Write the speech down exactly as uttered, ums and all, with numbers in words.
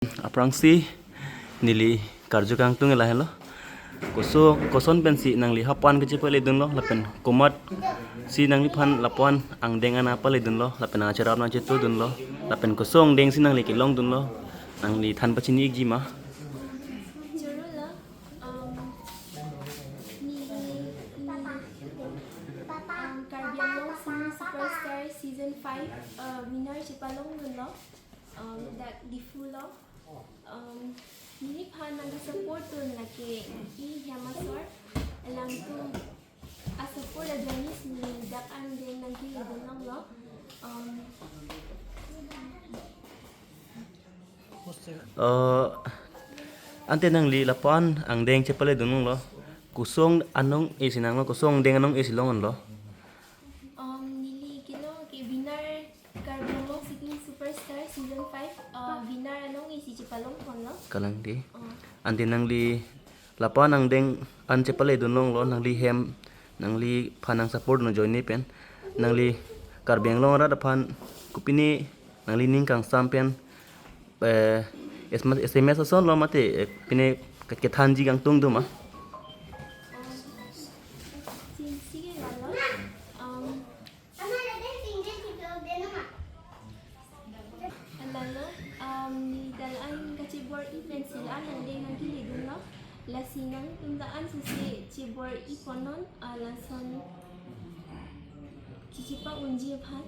Aphrangsi neli karju kangtung lahelo. Koson koson pensi nangli hapan kachepale dunlo lapen komatsi nangliphan lapuan angdeng ana pale dunlo lapen acherap nangchetu dunlo lapen koson angdengsi nangli kelong dunlo, nangli than pachini ikji ma? Choro lo, um, neli, um, Karbi Anglong Singing Superstar Season five, uh, winner chepalong dunlo, um, dak Diphu lo. Um, neliphan nangkasupport dun lake ihem asor, alangtum asupport ajoinesi neli dak angdeng nangkele dunlonglo. Um, Eh, ante nangli lapuan angdeng chepale dunlonglo. Koson anong esi nanglo, koson angdeng anong esi longlo? Um, neli kelong ke winner Karbi Anglong Singing Superstar Season five, uh, winner anong esi chepalong ponlo. Kalang dei. Oh. Ante nangli lapuan angdeng an chepale dunlonglo, nangli hem, nangliphan nangsupport dun ajoine pen, nangli Karbi Anglong arat aphan kopine nangli ning kangsam pen, eh, S M S, S M S asonlo mate, eh, pine ke- kethanji kangtung do ma? Chingsi ke lalo, um, lalo, um, neli ta la-an kachebor-i pensi la-an angdeng nangkele dunlo. Lasi nangtum la-an sese chebor-i ponnon, ah, lason chechepa-unji aphan.